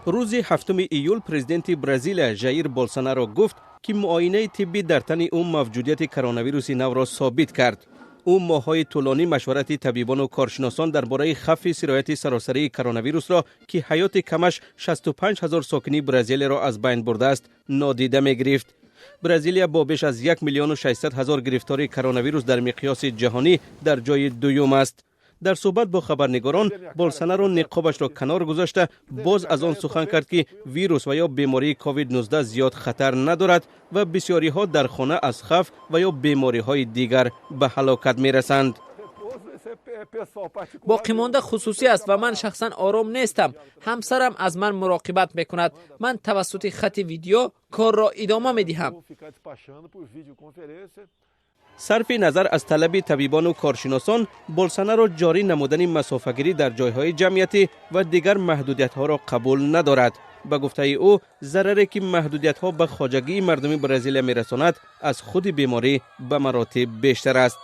Рӯзи 7 июл президенти Бразилия Жаир Болсонаро гуфт, ки муоинаи тиббӣ дар тани ӯ мавҷудияти коронавируси навро собит кард. Ӯ моҳҳои тӯлонӣ машварати табибону коршиносон дар бораи хавфи сирояти саросарии коронавирусро, ки ҳаёти камаш 65 ҳазор сокини Бразилияро аз байн бурдааст, нодида мегирифт. Бразилия бо беш аз 1 миллиону 600 ҳазор гирифтори коронавирус дар миқёси ҷаҳонӣ дар ҷои дуюм аст. Дар суҳбат бо хабарнигорон Болсонаро ниқобашро канор гузошта, боз аз он сухан кард, ки вирус ва ё бемории COVID-19 зиёд хатар надорад ва бисёриҳо дар хона аз хавф ва ё бемориҳои дигар ба ҳалокат мерасанд. Боқимонда хусусӣ аст ва ман шахсан ором нестам. Ҳамсарам аз ман муроқибат мекунад. Ман тавассути хати видео корро идома медиҳам. Сарфи назар аз талаби табибону коршиносон, Болсонаро ҷорӣ намудани масофагирӣ дар ҷойҳои ҷамъиятӣ ва дигар маҳдудиятҳоро қабул надорад. Ба гуфтаи ӯ, зараре, ки маҳдудиятҳо ба хоҷагии мардуми Бразилия мерасонад, аз худи беморӣ ба маротиб бештар аст.